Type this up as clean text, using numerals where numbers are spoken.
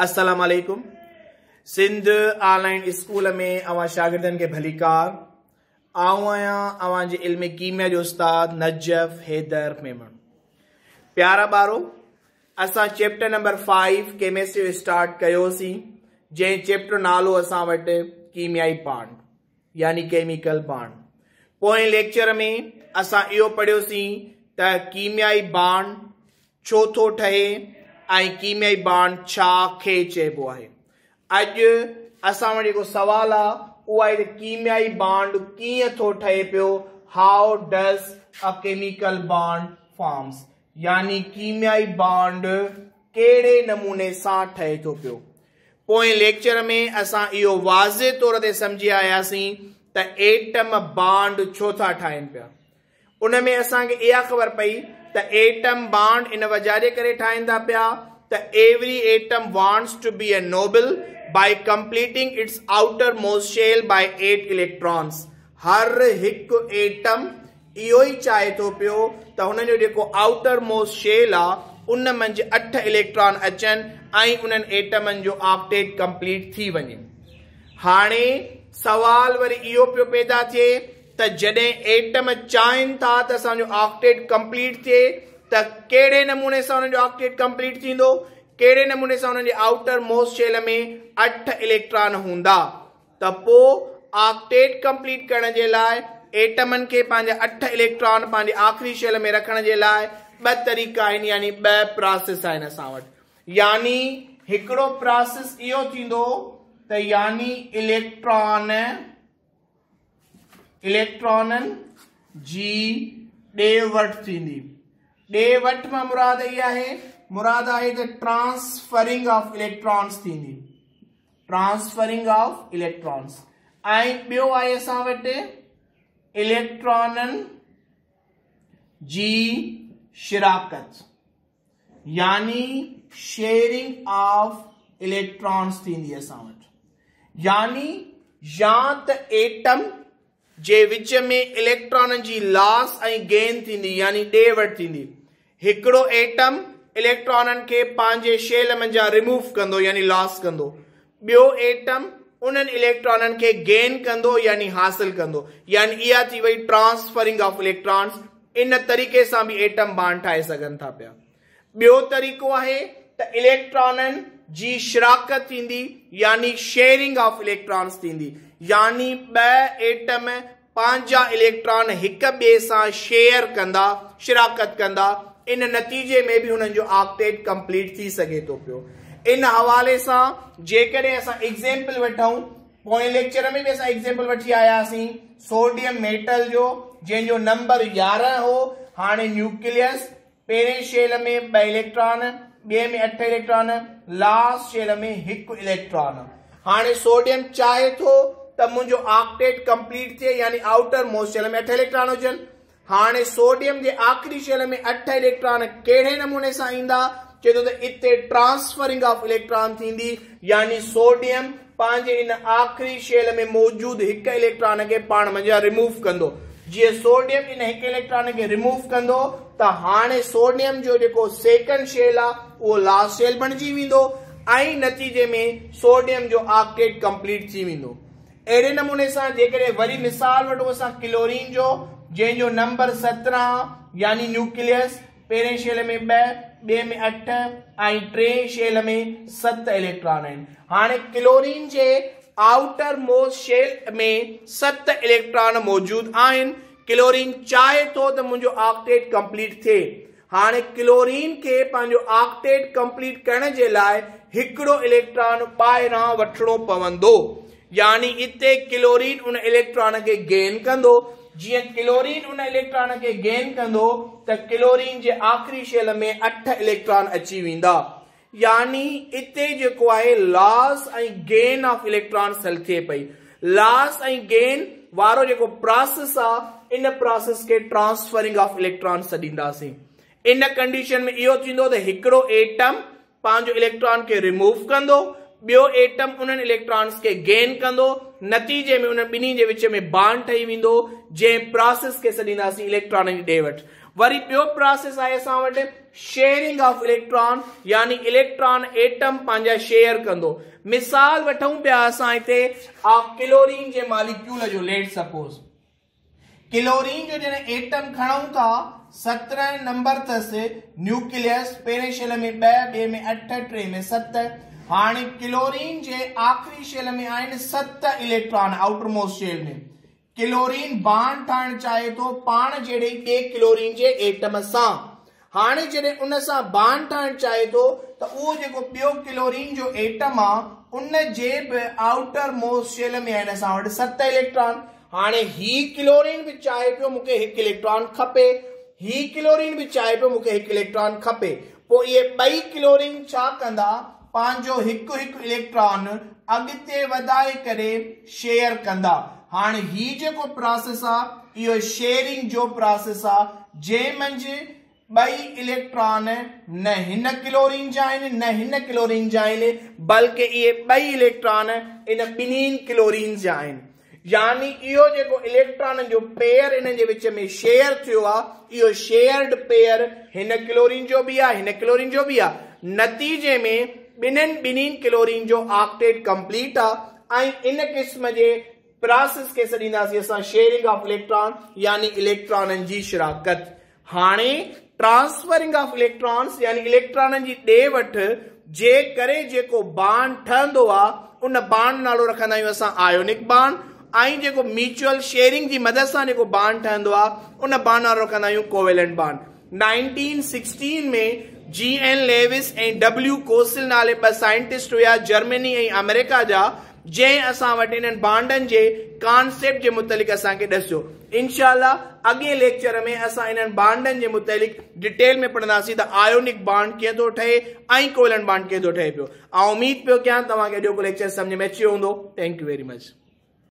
السلام عليڪم Sindh online school ۾ اوهان شاگردن کي ڀليڪار. آئون آهيان اوهان جي علم ڪيميا جو استاد نجف حيدر ميمڻ. پيارا ٻارو، اسان چيپٽر نمبر 5 ڪيمسٽري اسٽارٽ ڪيوسين، جنهن چيپٽر نالو اسان وٽ ڪيميائي بانڊ يعني ڪيميڪل بانڊ. پوئين ليڪچر ۾ اسان اهو پڙهيوسين ته ڪيميائي بانڊ ڇو ٿو ٺهي ۽ ڪيميائي بانڊ ڇا کي چئبو آهي. اڄ اسان وٽ جيڪو سوال آ اهو آهي ته ڪيميائي بانڊ ڪيئن ٿو ٺهي پيو، how does a chemical bond forms, يعني ڪيميائي بانڊ ڪهڙي نموني سان ٺهي ٿو پيو. پوئين ليڪچر ۾ اسان اهو واضح طور تي سمجهي آياسين ته ايٽم بانڊ ڇو ٿا ٺاهين پيا. ان ۾ اسان کي اها خبر پئي ته ايٽم بانڊ ان وجهه جي ڪري ٺاهين ٿا پيا ته every atom wants to be a noble by completing its outermost shell by 8 electrons. هر هڪ ايٽم اهو ئي چاهي ٿو پيو ته هن جو جيڪو آئوٽر موسٽ شيل آ ان منجهه 8 اليڪٽران اچن ۽ انهن ايٽمن جو آڪٽيٽ ڪمپليٽ ٿي وڃي. هاڻي سوال وري اهو پيو پيدا ٿئي ته جڏهن ايٽم چاهين ٿا ته اسان جو آڪٽيٽ ڪمپليٽ ٿئي ته ڪهڙي نموني سان انهن جو آڪٽيٽ ڪمپليٽ ٿيندو، ڪهڙي نموني سان انهن جي آئوٽر موسٽ شيل ۾ 8 اليڪٽران هوندا، ته پو آڪٽيٽ ڪمپليٽ ڪرڻ جي لاء ايٽمن کي پنهنجا 8 اليڪٽران پنهنجي آخري شيل ۾ رکڻ جي لاء ٻه طريقا آهن، يعني ٻه پراسيس آهن اسان وٽ. يعني هڪڙو پراسيس اهو ٿيندو ته يعني اليڪٽرانن جي ڏي وٺ ٿيندي. ڏي وٺ مان مراد اها آهي، مراد آهي ته ٽرانسفرنگ آف اليڪٽرانس ٿيندي، ٽرانسفرنگ آف اليڪٽرانس. ۽ ٻيو آهي اسان وٽ اليڪٽرانن جي شراڪت يعني شيئرنگ آف اليڪٽرانس ٿيندي اسان وٽ. يعني يا ته ايٽم جي وچ ۾ اليڪٽرانن جي لاس ۽ گين ٿيندي، يعني ڏي وٺ ٿيندي. هڪڙو ايٽم اليڪٽرانن کي پنهنجي شيل منجهان ريموو ڪندو يعني لاس ڪندو، ٻيو ايٽم انهن اليڪٽرانن کي گين ڪندو يعني حاصل ڪندو، يعني اها ٿي وئي ٽرانسفرنگ آف اليڪٽرانس. ان طريقي سان به ايٽم بانڊ ٺاهي سگهن ٿا پيا. ٻيو طريقو آهي ته اليڪٽرانن جي شراڪت ٿيندي يعني شيئرنگ آف اليڪٽرانس ٿيندي، يعني ٻه ايٽم پنهنجا اليڪٽران هڪ ٻئي سان شيئر ڪندا، شراڪت ڪندا، ان نتيجي ۾ به هنن جو آڪٽيٽ ڪمپليٽ ٿي سگهي ٿو پيو. ان حوالي سان جيڪڏهن اسان ايگزيمپل وٺون، پوئين ليڪچر ۾ به اسان ايگزيمپل وٺي آياسين سوڊيم ميٽل جو، جنهن جو نمبر 11 هو. هاڻي نيوڪليس پهرين شيل ۾ 2 اليڪٽران، ٻئي ۾ 8 اليڪٽران، لاسٽ شيل ۾ 1 اليڪٽران. هاڻي سوڊيم چاهي ٿو ته منهنجو آڪٽيٽ ڪمپليٽ ٿئي، يعني آئوٽر موسٽ شيل ۾ 8 اليڪٽران هجن. هاڻي سوڊيم جي آخري شيل ۾ 8 اليڪٽران ڪهڙي نموني سان ايندا؟ چئي ٿو ته اتي ٽرانسفرنگ آف اليڪٽران ٿيندي، يعني سوڊيم پنهنجي ان آخري شيل ۾ موجود 1 اليڪٽران کي پاڻ منجهان ريموو ڪندو. جيئن سوڊيم ان 1 اليڪٽران کي ريموو ڪندو ته هاڻي سوڊيم جو جيڪو سيڪنڊ شيل آ اهو لاسٽ شيل بڻجي ويندو ۽ نتيجي ۾ سوڊيم جو آڪٽيٽ ڪمپليٽ ٿي ويندو. اهڙي نموني سان جيڪڏهن وري مثال وٺون اسان ڪلورين جو، جنهن جو نمبر 17 يعني نيوڪليس پهرين شيل ۾ 2، ٻئي ۾ 8 ۽ ٽئين شيل ۾ 7 اليڪٽران آهن. هاڻي ڪلورين جي آئوٽر موسٽ شيل ۾ 7 اليڪٽران موجود آهن. ڪلورين چاهي ٿو ته منهنجو آڪٽيٽ ڪمپليٽ ٿئي. هاڻي ڪلورين کي پنهنجو آڪٽيٽ ڪمپليٽ ڪرڻ جي لاء هڪڙو اليڪٽران ٻاهران وٺڻو پوندو، يعني اتي ڪلورين ان اليڪٽران کي گين ڪندو. جيئن ڪلورين ان اليڪٽران کي گين ڪندو ته ڪلورين جي آخري شيل ۾ 8 اليڪٽران اچي ويندا، يعني اتي جيڪو آهي لاس ۽ گين آف اليڪٽرانس حل ٿئي پئي. لاس ۽ گين وارو جيڪو پراسيس آ ان پراسيس کي ٽرانسفرنگ آف اليڪٽران سڏينداسين. ان ڪنڊيشن ۾ اهو ٿيندو ته هڪڙو ايٽم پنهنجو اليڪٽران کي ريموو ڪندو، ٻيو ايٽم انهن اليڪٽرانس کي گين ڪندو، نتيجي ۾ انهن ٻنهي جي وچ ۾ بانڊ ٺهي ويندو، جنهن پراسيس کي سڏينداسين اليڪٽرانن جي ڏي وٺ. وري ٻيو پراسيس آهي اسان وٽ شيئرنگ آف اليڪٽران يعني اليڪٽران ايٽم پنهنجا شيئر ڪندو. مثال وٺون پيا اسان هتي آف ڪلورين جي ماليڪيول جو ليٽ سپوز ڪلورين جو جڏهن ايٽم کڻون ٿا 17 نمبر اٿس نيوڪليس پهرين شيل ۾ 2 ٻئي ۾ 8 ٽئين ۾ 7. هاڻي ڪلورين جي آخري شيل ۾ آهن 7 electron outer most shell ۾. Chlorine bond ٺاهڻ چاهي ٿو پاڻ جهڙي ئي ٻئي ڪلورين جي ايٽم سان. هاڻي جڏهن ان سان بانڊ ٺاهڻ چاهي ٿو ته اهو جيڪو ٻيو ڪلورين جو ايٽم آ ان جي به آئوٽر موسٽ شيل ۾ آهن اسان وٽ 7 اليڪٽران. هاڻي هي ڪلورين به چاهي پيو مون کي هڪ اليڪٽران کپي، هي ڪلورين به چاهي پيو مون کي هڪ اليڪٽران کپي. پوء اهي ٻئي ڪلورين ڇا ڪندا پنهنجو هڪ هڪ اليڪٽران اڳتي وڌائي ڪري شيئر ڪندا. هاڻي هي جيڪو پراسيس آ اهو شيئرنگ جو پراسيس آ جنهن منجهه ٻئي اليڪٽران نه هن ڪلورين جا آهن نه هن ڪلورين جا آهن بلڪه اهي ٻئي اليڪٽران ان ٻنهين ڪلورينز جا آهن. يعني اهو جيڪو اليڪٽرانن جو پيئر انهن جي وچ ۾ شيئر ٿيو آ اهو شيئرڊ پيئر هن ڪلورين جو به آ هن ڪلورين جو به آ. نتيجي ۾ ٻنهن ٻنهين ڪلورين جو آڪٽيٽ ڪمپليٽ آ ۽ ان قسم جي پراسيس کي سڏينداسين اسان شيئرنگ آف اليڪٽران يعني اليڪٽرانن جي شراڪت. هاڻي ٽرانسفرنگ آف اليڪٽرانس يعني اليڪٽرانن جي ڏي وٺ جي ڪري جيڪو بانڊ ٺهندو آ ان بانڊ نالو رکندا آهيون اسان آيونڪ بانڊ ۽ جيڪو ميوچوئل شيئرنگ جي مدد سان جيڪو بانڊ ٺهندو آ ان بانڊ نالو رکندا آهيون ڪوويلنٽ بانڊ. 1916 ۾ جي اين ليوس ۽ ڊبليو ڪوسل نالي ٻه سائنٽسٽ هيا جرمني ۽ آمريڪا جا جنهن اسان وٽ انهن بانڊن جي ڪانسيپٽ جي متعلق اسان کي ڏسيو. انشاء الله اڳئين ليڪچر ۾ اسان انهن بانڊن جي متعلق ڊيٽيل ۾ پڙهنداسين ته آيونڪ بانڊ ڪيئن ٿو ٺهي ۽ ڪوويلنٽ بانڊ ڪيئن ٿو ٺهي پيو. آئون اميد پيو ڪيان توهان کي اڄوڪو ليڪچر سمجهه ۾ اچي ويو هوندو. Thank you very much.